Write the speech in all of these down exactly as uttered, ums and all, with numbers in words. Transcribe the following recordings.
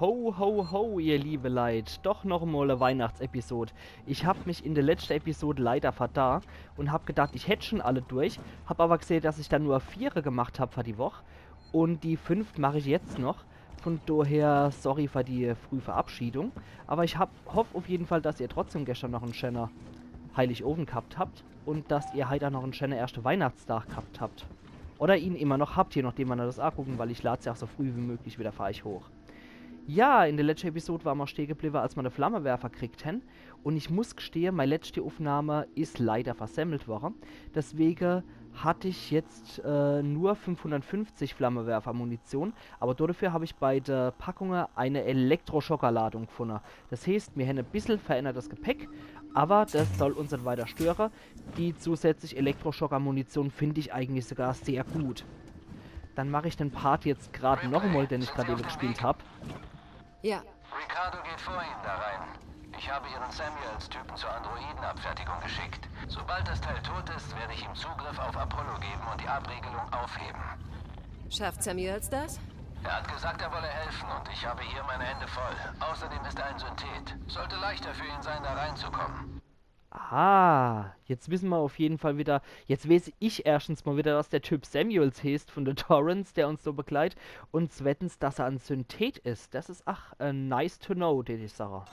Ho, ho, ho, ihr liebe Leit. Doch noch emol e Weihnachtsepisod. Ich hab mich in de letschte Episod leider verta un hab gedacht, ich hätt schun alle durch, hab awwer gsehe, dass ich dann nur viere gemacht hab für die Woch. Un die fünft mach ich jetzt noch. Von doher sorry für die früh Verabschiedung. Awwer ich hab, hoff uff jeden Fall, dass ihr trotzdem geschtern noch en schäne Heiligowend gehabt habt un dass ihr heit aa noch en schäne erschte Weihnachtstag gehabt habt. Oder ihn immer noch habt, je nachdem, wann ihr das aagucken, weil ich lad's ja aa so früh wie möglich wieder für eich hoch. Ja, in de letschte Episod ware mer stehe gebliwwe, als mer de Flammewerfer kriegt hen. Un ich muss gstehe, mei letschte Uffnahme is leider versemmelt worre. Deswege hatt ich jetzt, äh, nur fünfhundertfünfzig Flammewerfer-Munition, awwer dodefür hab ich bei de Packunge e Elektroschocker-Ladung gfunne. Das heeßt, mir hen e bissel verännertes Gepäck, awwer das soll uns net weiter störe. Die zusätzlich Elektroschocker-Munition find ich eigentlich sogar sehr gut. Dann mach ich den Part jetzt grad noch emol, den ich grad ewe gspielt hab. Ja, Ricardo geht vor Ihnen da rein. Ich habe Ihren Samuels-Typen zur Androidenabfertigung geschickt. Sobald das Teil tot ist, werde ich ihm Zugriff auf Apollo geben und die Abriegelung aufheben. Schafft Samuels das? Er hat gesagt, er wolle helfen und ich habe hier meine Hände voll. Außerdem ist er ein Synthet. Sollte leichter für ihn sein, da reinzukommen. Ah, jetzt wisse mer uff jeden Fall wieder, jetzt weeß ich erschtens mol wieder, dass der Typ Samuels heeßt von de Torrens, der uns so begleit, un zwettens, dass er en Synthet is. Das is ach, äh, nice to know, tät ich sage.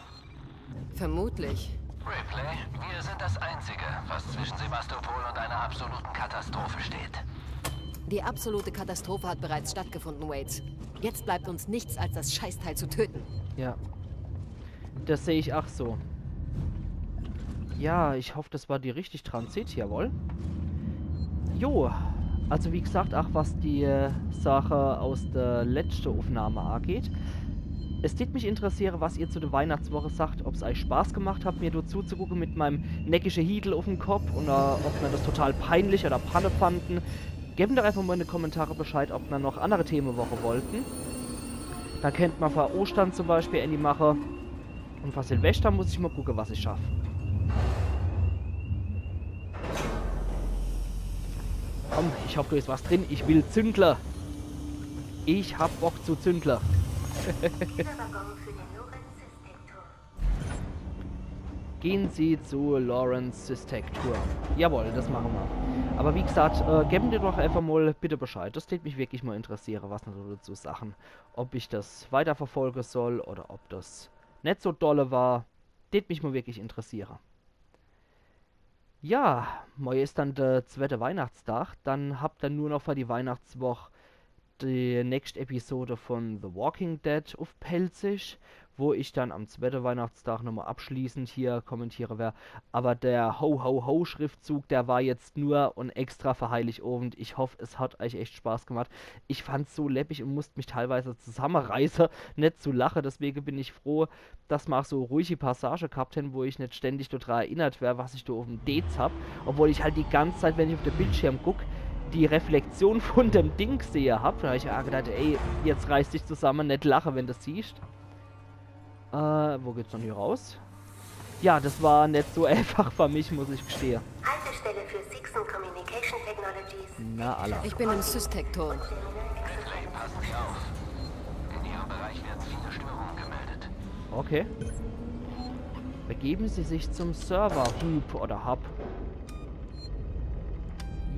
Vermutlich. Ripley, wir sind das Einzige, was zwischen Sebastopol und einer absoluten Katastrophe steht. Die absolute Katastrophe hat bereits stattgefunden, Waits. Jetzt bleibt uns nichts, als das Scheißteil zu töten. Ja. Das seh ich ach so. Ja, ich hoff, das war die richtig Transit, jawohl. Jo, also wie gesagt, ach was die, äh, Sache aus de letschte Uffnahme ageht. Es tät mich interessiere, was ihr zu de Weihnachtswoche sagt, ob's eich Spaß gemacht hat, mir do zuzugucke mit meim neckische Hiedel uffm Kopp un, äh, ob ner das total peinlich oder Panne fanden. Gebt doch einfach mol in de Kommentare Bescheid, ob ner noch annere Themewoche wollten. Da kennt mer vor Ostern zum Beispiel ääni mache. Un vor Silvester muss ich mol gucke, was ich schaff. Komm, ich hoff, do is was drin. Ich will zündle. Ich hab Bock zu zündle. Gehen Sie zu Lawrence Systech Tour. Jawohl, das mache mer. Aber wie gesagt, äh, gebt mir doch einfach mol bitte Bescheid. Das tät mich wirklich mol interessiere, was ner so dazu sagen. Ob ich das weiterverfolge soll oder ob das net so dolle war. Tät mich mol wirklich interessiere. Ja, morje is dann de zwette Weihnachtstag. Dann habt er nur noch für die Weihnachtswoch die nächst Episode von The Walking Dead uff Pälzisch, wo ich dann am zwette Weihnachtstag nochmol abschließend hier kommentiere wer. Aber der Ho-Ho-Ho-Schriftzug, der war jetzt nur un extra für Heiligowend. Ich hoff, es hat eich echt Spaß gemacht. Ich fand's so läppich un musst mich teilweise zusammereiße, net zu lache. Deswege bin ich froh, dass mer ach so ruhige Passage gehabt hen, wo ich net ständig dodra erinnert wer, was ich do uffm Dez hab. Obwohl ich halt die ganz Zeit, wenn ich uff de Bildschirm guck, die Reflexion von dem Ding gsehe hab. Do hab ich mir gedacht, ey, jetzt reiß dich zusamme, net lache, wenn du's siehst. Äh, wo geht's dann hier raus? Ja, das war net so einfach für mich, muss ich gestehe. Haltestelle für Seegson Communication Technologies. Na, alla. Ich bin im Systech-Turm. Passen Sie auf. In Ihrem Bereich werden viele Störungen gemeldet. Okay. Begeben Sie sich zum Server, Hub oder Hub.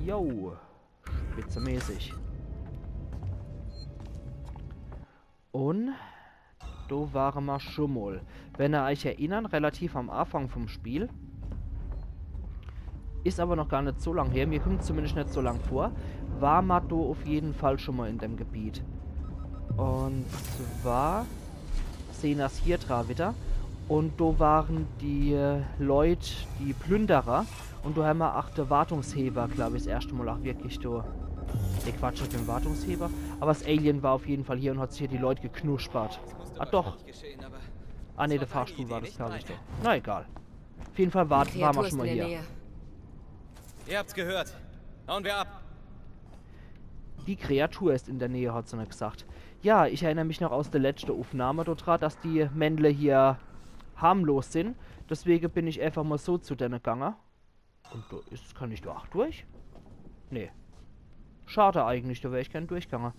Yo. Spitzemäßig. Un do ware mer schon mol. Wenn er eich erinnern, relativ am Anfang vom Spiel. Is aber noch gar net so lang her. Mir kummt's zumindest net so lang vor. War mer do uff jeden Fall schon mol in dem Gebiet. Un zwar sehn mer's hier dra wieder. Un do waren die, äh, Leut, die Plünderer. Un do hämmer ach de Wartungsheber, glaub ich, s erschte Mol ach wirklich do. Nee, Quatsch, net den Wartungsheber. Aber s Alien war uff jeden Fall hier un hat sich hier die Leut geknuspert. Ah, doch. Ah, nee, de Fahrstuhl war das, glaub ich, doch. Na egal. Uff jeden Fall war, ware mer Kreatur ist schon in mol der hier. Nähe. Ihr habt's gehört. Hauen wir ab. Die Kreatur ist in der Nähe, hat se noch gesagt. Ja, ich erinner mich noch aus de letschte Uffnahme dort dra, dass die Männle hier harmlos sin. Deswege bin ich einfach mol so zu denne gange. Un do is, kann ich do ach durch? Nee. Schade eigentlich, do wär ich gern durchgange.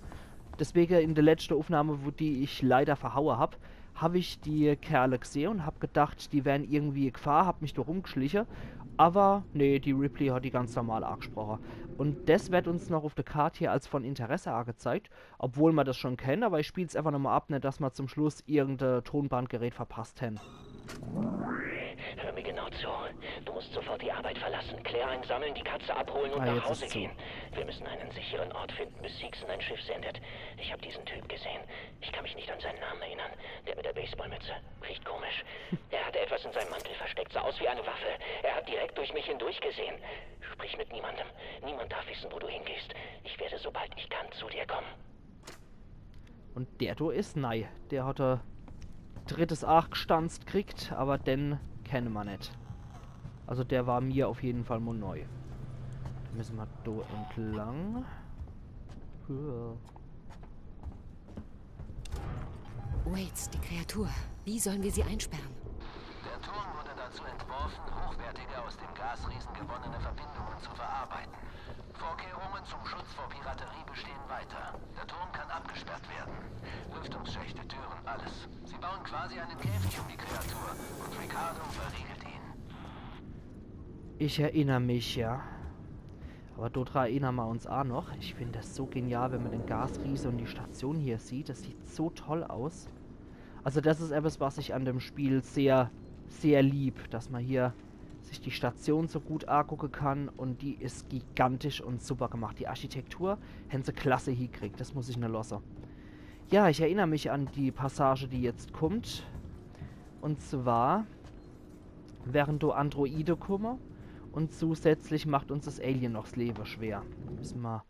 Deswege in de letschte Uffnahme, wo die ich leider verhaue hab, hab ich die Kerle gsehe un hab gedacht, die wären irgendwie e Gfahr, hab mich do rumgschliche. Awwer nee, die Ripley hat die ganz normal agesproche. Un des werd uns noch uff de Kart hier als von Interesse agezeigt, obwohl ma des schon kennt, awwer ich spiel's einfach nochmal ab, net dass ma zum Schluss irgend e Tonbandgerät verpasst hän. Hör mir genau zu. Du musst sofort die Arbeit verlassen. Claire einsammeln, die Katze abholen und Ah, nach jetzt Hause ist zu. Gehen. Wir müssen einen sicheren Ort finden, bis Seegson ein Schiff sendet. Ich habe diesen Typ gesehen. Ich kann mich nicht an seinen Namen erinnern. Der mit der Baseballmütze. Riecht komisch. Er hatte etwas in seinem Mantel versteckt. Sah aus wie eine Waffe. Er hat direkt durch mich hindurchgesehen. Sprich mit niemandem. Niemand darf wissen, wo du hingehst. Ich werde, sobald ich kann, zu dir kommen. Un der do is nei. Der hat e drittes Aach gstanzt kriegt, awwer den kenne ma net. Also der war mir uff jeden Fall mol nei. Do misse ma do entlang. Hua. Waits, die Kreatur. Wie sollen wir sie einsperren? Der Turm wurde dazu entworfen, hochwertige, aus dem Gasriesen gewonnene Verbindungen zu verarbeiten. Vorkehrungen zum Schutz vor Piraterie bestehen weiter. Der Turm kann abgesperrt werden. Lüftungsschächte, Türen, alles. Sie bauen quasi einen Käfig um die Kreatur und Ricardo verriegelt ihn. Ich erinner mich, ja. Awwer do dra erinner ma uns aach noch. Ich find des so genial, wenn ma den Gasriese un die Station hier sieht. Des sieht so toll aus. Also des is etwas, was ich an dem Spiel sehr, sehr lieb, dass ma hier sich die Station so gut agucke kann un die is gigantisch un super gemacht. Die Architektur hän se klasse hiekriegt, des muss ich ne losse. Ja, ich erinner mich an die Passage, die jetzt kummt. Un zwar wären do Androide kumme un zusätzlich macht uns des Alien noch 's Lewe schwer. Misse ma,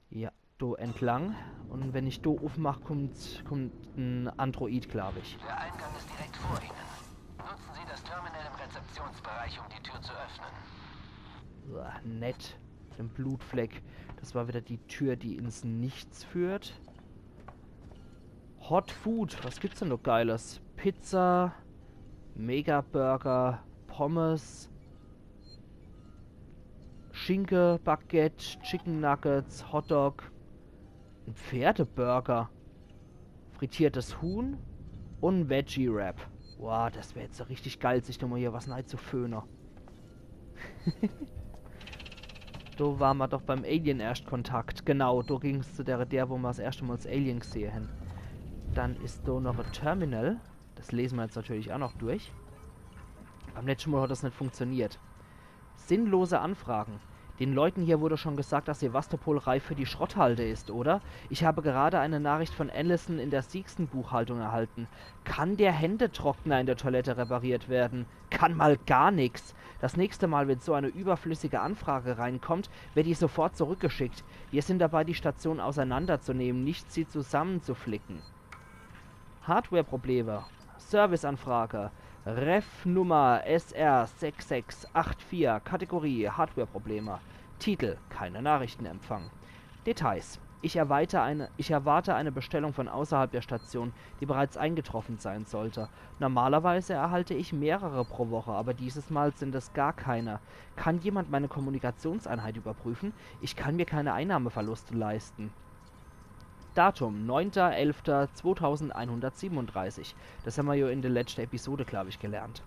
ja, do entlang. Un wenn ich do uffmach, kummt, kummt en Android, glaub ich. Der Eingang ist direkt vor Ihnen. Nutzen Sie das Terminal im Rezeptionsbereich, um die Tür zu öffnen. Uah, nett. Den Blutfleck. Des war wieder die Tür, die ins Nichts führt. Hot Food. Was gibt's denn noch Geiles? Pizza, Mega Burger, Pommes, Schinke, Baguette, Chicken Nuggets, Hotdog, en Pferdeburger, frittiertes Huhn un en Veggie Wrap. Wow, des wär jetzt so richtig geil, sich do mol hier was nei zu föhne. Do war ma doch beim Alien Erstkontakt. Genau, do ging's zu der, der, wo ma 's erschte Mol 's Alien gsehe hen. Dann is do noch e Terminal. Des lese ma jetzt natürlich ach noch durch. Beim letschte Mol hat des net funktioniert. Sinnlose Anfragen. Den Leuten hier wurde schon gesagt, dass Sevastopol reif für die Schrotthalde ist, oder? Ich habe gerade eine Nachricht von Allison in der Seegson-Buchhaltung erhalten. Kann der Händetrockner in der Toilette repariert werden? Kann mal gar nix. Das nächste Mal, wenn so eine überflüssige Anfrage reinkommt, wird die sofort zurückgeschickt. Wir sind dabei, die Station auseinanderzunehmen, nicht sie zusammenzuflicken. Hardware-Probleme. Serviceanfrage. Ref-Nummer S R sechs sechs acht vier. Kategorie Hardware-Probleme. Titel: Keine Nachrichten empfangen. Details: Ich erwarte, eine, ich erwarte eine Bestellung von außerhalb der Station, die bereits eingetroffen sein sollte. Normalerweise erhalte ich mehrere pro Woche, aber dieses Mal sind es gar keine. Kann jemand meine Kommunikationseinheit überprüfen? Ich kann mir keine Einnahmeverluste leisten. Datum: neunter elfter zweitausendeinhundertsiebenunddreißig. Des hämmer jo in de letschte Episode, glaub ich, gelernt.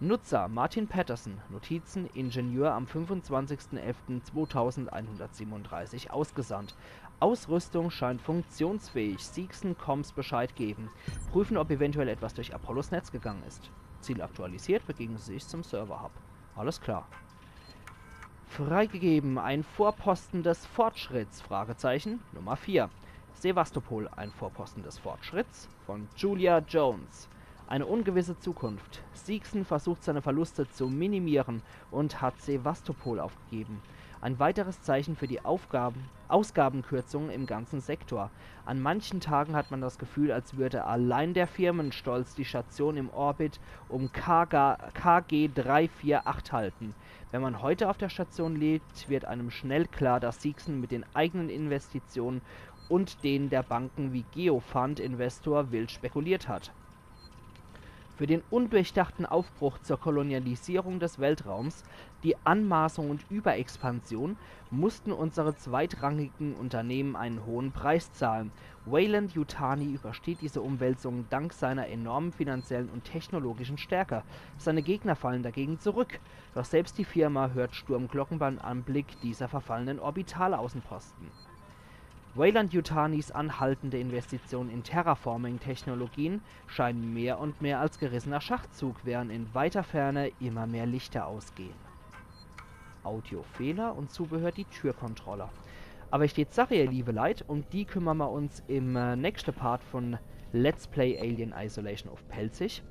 Nutzer: Martin Patterson. Notizen: Ingenieur am fünfundzwanzigsten elften zweitausendeinhundertsiebenunddreißig ausgesandt. Ausrüstung scheint funktionsfähig. Seegson Comms Bescheid geben. Prüfen, ob eventuell etwas durch Apollos Netz gegangen ist. Ziel aktualisiert, begeben Sie sich zum Server-Hub. Alles klar. Freigegeben, ein Vorposten des Fortschritts, Fragezeichen, Nummer vier. Sevastopol, ein Vorposten des Fortschritts, von Julia Jones. Eine ungewisse Zukunft. Seegson versucht, seine Verluste zu minimieren und hat Sevastopol aufgegeben. Ein weiteres Zeichen für die Aufgaben, Ausgabenkürzungen im ganzen Sektor. An manchen Tagen hat man das Gefühl, als würde allein der Firmenstolz die Station im Orbit um K G, K G drei vier acht halten. Wenn man heute auf der Station lebt, wird einem schnell klar, dass Seegson mit den eigenen Investitionen und denen der Banken wie Geofund Investor wild spekuliert hat. Für den undurchdachten Aufbruch zur Kolonialisierung des Weltraums, die Anmaßung und Überexpansion mussten unsere zweitrangigen Unternehmen einen hohen Preis zahlen. Weyland Yutani übersteht diese Umwälzung dank seiner enormen finanziellen und technologischen Stärke. Seine Gegner fallen dagegen zurück. Doch selbst die Firma hört Sturmglocken beim Anblick dieser verfallenen Orbitalaußenposten. Weyland Yutanis anhaltende Investitionen in Terraforming-Technologien scheinen mehr und mehr als gerissener Schachzug, während in weiter Ferne immer mehr Lichter ausgehen. Audiofehler und zugehört die Türkontrolle. Aber ich tät sache, ihr liebe Leit, um die kümmern mer uns im äh, nächste Part von Let's Play Alien Isolation uff Pälzisch.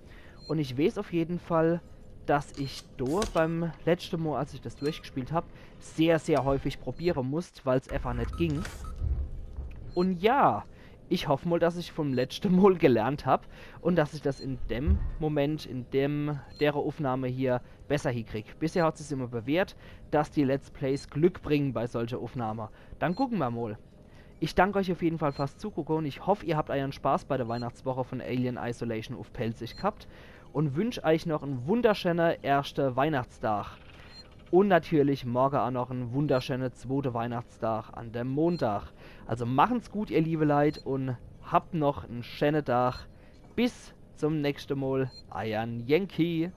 Und ich weeß auf jeden Fall, dass ich do beim letzte Mal, als ich das durchgespielt hab, sehr, sehr häufig probiere musst, weil's einfach net ging. Und ja, ich hoff mal, dass ich vom letzte Mal gelernt hab und dass ich das in dem Moment, in dem, dere Aufnahme hier besser hiekrieg. Bisher hat sich's immer bewährt, dass die Let's Plays Glück bringen bei solcher Aufnahme. Dann gucken mer mal. Ich dank euch auf jeden Fall fürs Zugucke und ich hoff, ihr habt eiern Spaß bei der Weihnachtswoche von Alien Isolation uff Pälzisch gehabt und wünsch euch noch en wunderschöne erschte Weihnachtstag. Und natürlich morge auch noch en wunderschöne zwote Weihnachtstag an dem Montag. Also machen's gut, ihr liebe Leit, und habt noch en schöne Tag. Bis zum nächste Mal, eiern Yankee.